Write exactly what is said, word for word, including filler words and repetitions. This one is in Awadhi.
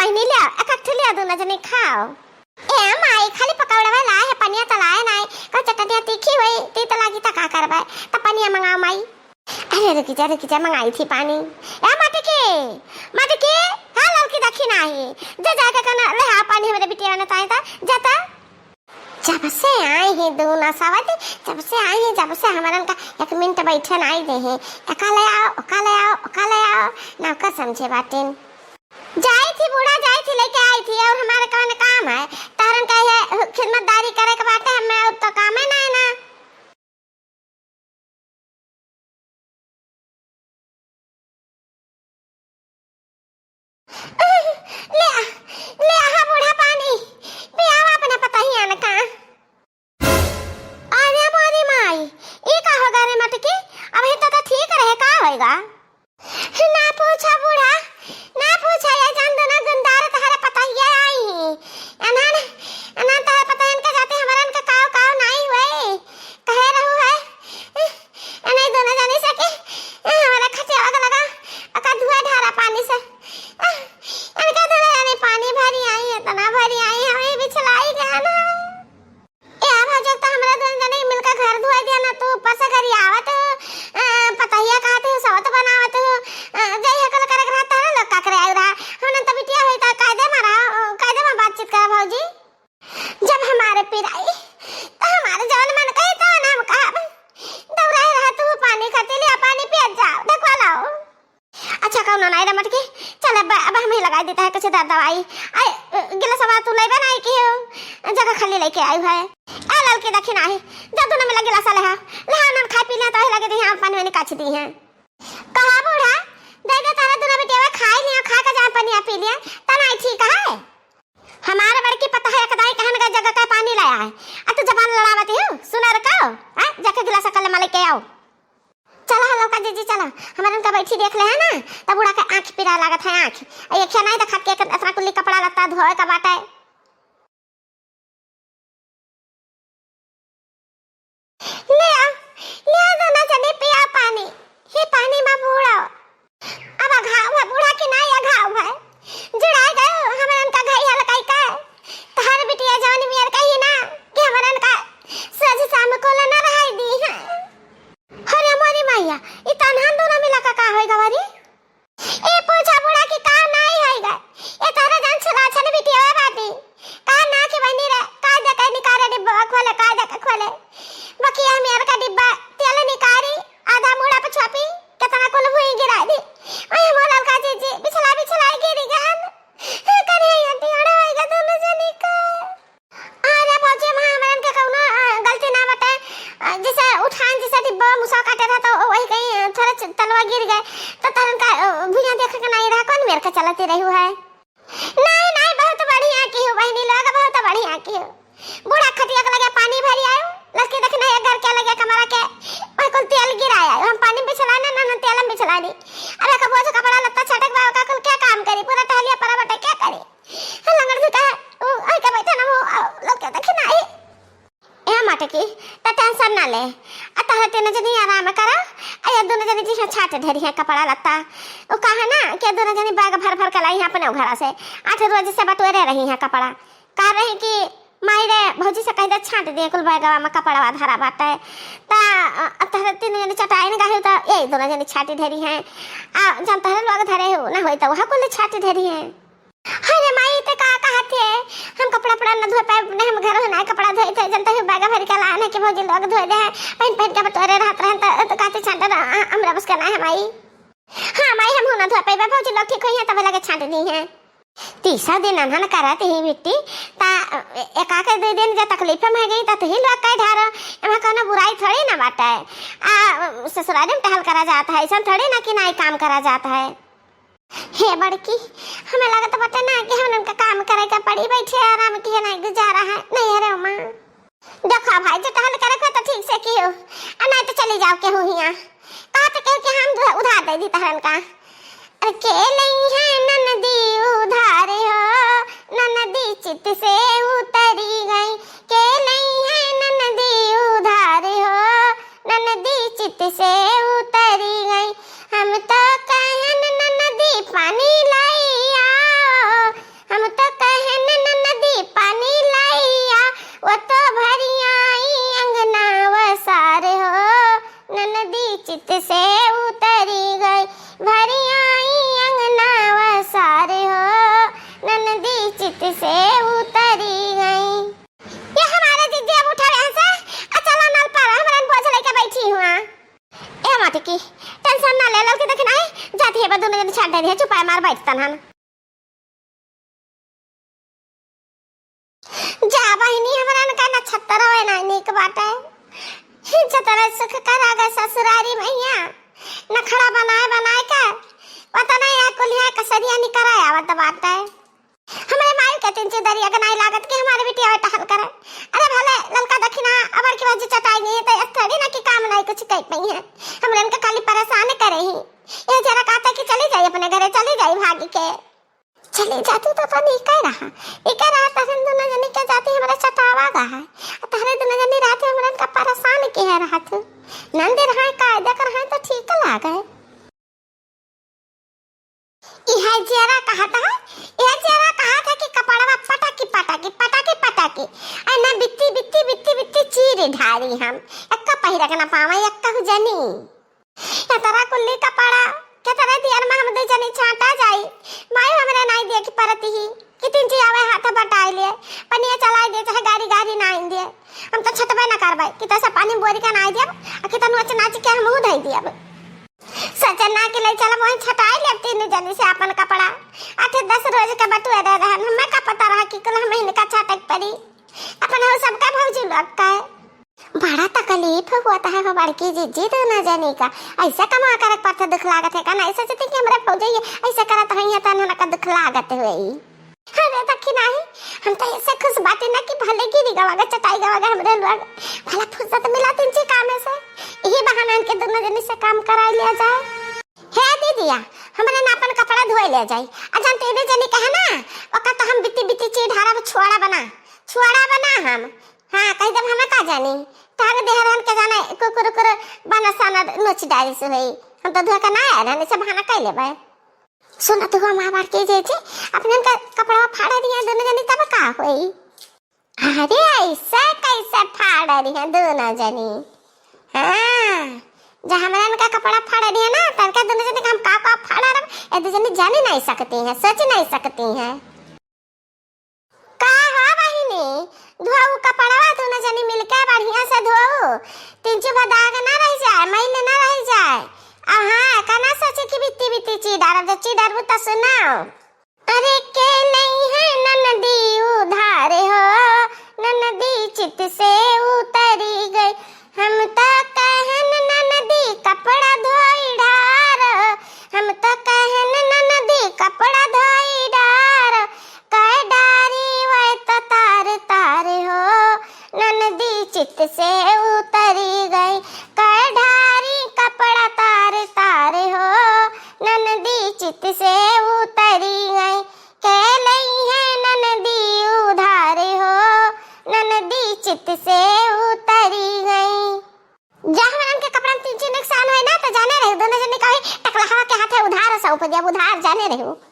नहीं लिया, एक एक ठे लिया, दोनों जने खाओ। ए माई, खाली पकौड़वा लाए है, पनिया त लाए नाई। का चटनिया तीखी होई, तीत लागी त का करबे? त पनिया मंगाओ माई। अरे रुकी जा, रुकी जा, मंगाई थी पानी। ए मटकी, मटकी, का ललकी देखी नाही? जा जाके कना ले आ पानी हमरे बिटिया ने ताई ता, जा ता। जब से आई है दूना सवती, जब से आई है, जब से हमरन का एक मिनट बैठे नाही दे है। एका ले आओ, ओका ले आओ, ओका ले आओ, ना ओका समझे बाटिन। जाई थी बूढ़ा, जाई थी, लेके आई थी, और हमारे कौन काम है? तहरन का ये खिदमतदारी करे के बाटे, हमें और तो कामे ना है ना। ले आ, ले आ बूढ़ा पानी, पियावा अपने पतहिया न का। अरे मोरी माई, ई का होगा रे मटकी? अबही तो, तो ठीक रहे, का होएगा? ना पूछा बूढ़ा, ना पूछा, ये जान दो ना गुंदार तहरे पतहिया आई ही। अनन, अनन तहरे पतहियन के जाते हमरन के काव काव नाई हुए। कहे रहू है, अनई दोनों जाने से कि हमारा खटियावा के लगा, ओका धुआ ढारा पानी से। अनका दोनों जाने पानी भरी आई, इतना भरी आई, हमें बिछलाई गया ना। ए, अब जब त हमरा दुनो जने मिलके घर धोए दिया ना, तू ऊपर से गरियावत हो, अ, पतहिया कहत हो, सवत बनावत हो, अ, जई हकल करे के रहा, तहरा लोग का करे आयु रहा। हमने त बिटिया होई त कायदे में रहा, अ, कायदे में बातचीत करा भौजी। जब हमारे पिराई, त हमारे जवन मन कही तवन हम कहब। दौड़ाए रहा तू पानी खातिर, लिया पानी पियत जाओ, ढकवा लाओ। अच्छा, कौनो नाई रे मटकी, चल अब, अब हम ही लगाई देता है कुछ दा-, दवाई। आए, गिलासवा तू लेबे नाई की हो, जगह खाली लेके आयु है। ए ललकी देखी नाही, जा दुनो मिला गिलासा ले आ, ले आ, उन्हन खाए पी लिया तो ही लगे दी, हम पानी वानी काछ दी हैं। कहा बूढ़ा, दे दे तारा दुनो बेटिया खाए लिया, खा के जाए पनिया पी लिया, तना ठीक है। हमारे बड़की पता है, एक दाई कहन का जगह का पानी लाया है, आ तू जबान लड़ावती हो, सुनर का, हैं? जाके गिलासा कल में लेके आओ। चला हो लौका जीजी, चला। हमरन का बैठी देख ले है ना, तब बूढ़ा के आँख पीरा लागत है, आँख। आ ये खेनाई देखत के इतना कुल्ली कपड़ा लत्ता धोए का बाटे। ले आ, ले आ, दोनों जने पिया पानी। हे पानी मा बूढ़ा। अब अघाव है, बूढ़ा की नाई अघाव है। जुड़ाए गए हमरन का घाई हलकाई का। तहार बिटिया जवन मियर कही ना कि हमरन का सज शाम को ना रहाई दी है। अरे मोरी मैया, ई तनहन दोनों मिला का, का होई गवारी? ए पूछा बूढ़ा की का नाई होई गए। ए तोहरे जान छुरा छन बिटिया बाटी। का ना की बनी रे, का दे के निकारे डिब्बा खोले, का दे के खोले। बकिया मेर का डिब्बा तेल निकारी, आधा मूड़ा पे छोपी, कितना कुल भुई गिरा दी। ओए मोर ललका जीजी, बिछला बिछला गिरी गहन। करे ये टियाड़ा होई गए दोनों जनी का। अरे भौजी, वहाँ हमरन के कौनो, अ, गलती ना बटे। अ, जैसे उठान, जैसे डिब्बा मुसा काटे रहा, तो वही कहीं, अ, थोड़ा च-, तलवा गिर गए, तो तरन का, अ, भुइयां देखे के नहीं रहा, कौन मेर के चलती रही है? नहीं, नहीं, बहुत बढ़िया की हो बहनी लोग, बहुत बढ़िया की हो। बूढ़ा खटिया के लगे पानी भरी आयो, लड़की देखी नहीं, घर के लगे कमरा के, वही कुल तेल गिराया, हम पानी बिछलाने ना, ना तेल हम बिछलानी। अरे कबो जो कपड़ा लत्ता छटक बा, का कुल क्या काम करी, पूरा टहलिया परा बटे, क्या करी? लंगड़ जूता है, उ, ओई के बैठे ना हो, आ, लौके देखी ना, ए। ए मटकी, त tension ना ले। आ तहरे तीनों जनी आराम करा, आ ये दोनों जनी जी हैं छाट ढेरी हैं कपड़ा लत्ता। उ कहा ना कि दोनों जनी bag भर भर के लाई हैं अपने घरा से। आठ रोज से बटोरे रही हैं कपड़ा। कह रही कि माई रे, भौजी से कह दे छाट दे, कुल बैगवा में कपड़वा धरा बाटे। त, आ, तहरे तीनों जनी चटाई न गाही, त ये दोनों जनी छाटी ढेरी हैं। आ जन तहरे लोग धरे हो, ना होई त वह कुल छाटी ढेरी हैं। अरे माई, ते का कहत है? हम कपड़ा उपड़ा न धोए पाए, नहीं हम घर में ना कपड़ा धोए थे, जनता ही बैग भर के लान है कि भौजी लोग धोए दे हैं, पहन पहन के बटोरे रहत रहन, त, त काटे छाटे रह-, हमरा बस के ना है माई। हाँ माई, हम हूँ ना धोए पाए, भौजी लोग ठीक होई हैं, तब लगे छाट दी हैं। तीसरा दिन अनहन करत ही बिट्टी, ता ए-, एका के दो दिन जे तकलीफ में गई, त तुही लोग कह ढारो, एमा कौनो बुराई थोड़ी ना बाटे। आ, ससुराल में टहल करा जात है, ऐसा थोड़ी ना कि नाई काम करा जात है। हे बड़की, हमें लगत बाटे ना कि हमन का काम करे के पड़ी, बैठे आराम किहे नहीं गुजारा है। नहीं, अरे माँ, देखो भाई, जो टहल करे को तो ठीक से कियो, आ नहीं तो चली जाओ केहू हियाँ। कहा तो केहू के हम दु-, उधार दे दी तहरन का। अरे के लई है ननदी उधार हो, ननदी चित से उतरी गई। के लई है ननदी उधार हो, ननदी चित से उतरी गई। हम तो कहन ननदी पानी लाई आओ, तनहन। जा बहिनी, हमरन का नक्षत्र होए ना नीक बाटे। जतरा सुख करा गे ससुरारी मैया, नखड़ा बनाए बनाए के, पता नहीं या कुलिया कसरिया निकरा आवत बाटे। हमरे माई के तीन चीज दरिया के नाई लागत कि हमारे बिटिया टहल करे। अरे भले ललका दखिना अबर की बाजी चटाई नहीं है, तो इस थोड़ी ना कि काम नहीं कुछ कह पाई है। हमरे इनका खाली परेशान करे ही। ये जरा कहता कि चली जाई अपने घरे, चली जाई भागी के। चली जाती तो, तो नहीं कह रहा, नहीं कह रहा, तहन दोनों जनी के जाती हमारे चटावा गा है। तहरे दोनों जनी रहती हमारे इनका परेशान के है रहत। नंद रहा है, कायदा कर रहा है तो ठीक लागे। इहे जेरा कहत है, इहे जेरा कहत है कि कपड़वा पटाकी, पटाकी, पटाकी, पटाकी। आ ना बित्ती, बित्ती, बित्ती, बित्ती चीर ढारी हम। एक्का पहिरक ना पावे, एक्का हु जनी। केतरा कुल्ली कपड़ा, केतरा दियर में हम दू जनी छाटा जाई। माई हमरे नाई दे के परती ही। कि तीन जी आवे हाथ बटाई लिए, पनिया चलाई दे, चाहे गाड़ी गाड़ी नाई दे। हम तो छटबे ना करबे, कि तो सब पानी बोरी का नाई देब, आ कि तो नोच नाच के हम उधई देब। सजना के ले चल, वहीं छटाई लेब तीन जनी से अपन कपड़ा। आठ दस रोज के बटुए रह रहन, हमें का पता रहा कि कुल हम इनका छाटे के पड़ी। अपन हो सबका भौजी लोग का है। बड़ा तकलीफ हुआ था हो बड़की जीजी दोनों जनी का। ऐसा कमा करे के पड़ता दुख लागत है का? नहीं सोचती कि हमरा भौजी ये ऐसा करत है, ये तो उन्होंने का दुख लागत हुई। अरे देखी नाही, हम तो ऐसे खुश बाटी ना कि भले गिरी गवा गे, चटाई गवा गे हमरे लोग। भला फुर्सत मिला तीन ची कामे से, यही बहाना इनके दोनों जनी से काम कराई लिया जाए। हे दीदिया, हमरे ना अपन कपड़ा धोए ले जाई। आ जान तेरे जनी कहे ना, ओका तो हम बित्ती बित्ती ची ढारब, छोड़ा बना, छोड़ा बना हम। हाँ, कह देब हमें का जानी, तार देह रहन के जाने कुकुर कुकुर बना साना नोच डाली से होई। हम तो धोए के ना आए रहन, इसे बहाना कह लेबे। सुनत हुआ माँ बड़की जीजी, अपने इनका कपड़ा फाड़ दिया दोनों जनी, तब का होई? अरे ऐसा कैसे फाड़ रही हैं दोनों जनी? हाँ, जब हमरा इनका कपड़ा फाड़ रही है ना, तब क्या दोनों जनी का हम का का फाड़ रहे हैं? ये दो जनी जानी नहीं सकती हैं, सोच नहीं सकती हैं। का हो बहिनी, धोऊ कपड़वा दोनों जनी मिलके बढ़िया से धोऊ, तीन चुभा दाग ना रह जाए, मैल ना रह जाए। आ हाँ, का ना सोचे कि बित्ती बित्ती ची डारब, जब ची डारबू तो सुनाओ। अरे के नहीं है ननदी उधार हो, ननदी चित से उतरी गई। हम तो कहन ननदी कपड़ा धोई ढार, हम तो कहन ननदी कपड़ा धोई ढार। कह डारी वै तो तार तार हो, ननदी चित से उतरी गई। कह डारी कपड़ा तार तार हो, ननदी चित से उतरी गई। के लई है ननदी उधार हो, ननदी चित से उतरी गई। जा हमरन के कपड़ा में तीन चीज नुकसान होए ना, तो जाने रहे दोनों जने कही टकलहवा के हाथे उधार सौंप दिया, उधार जाने रहे।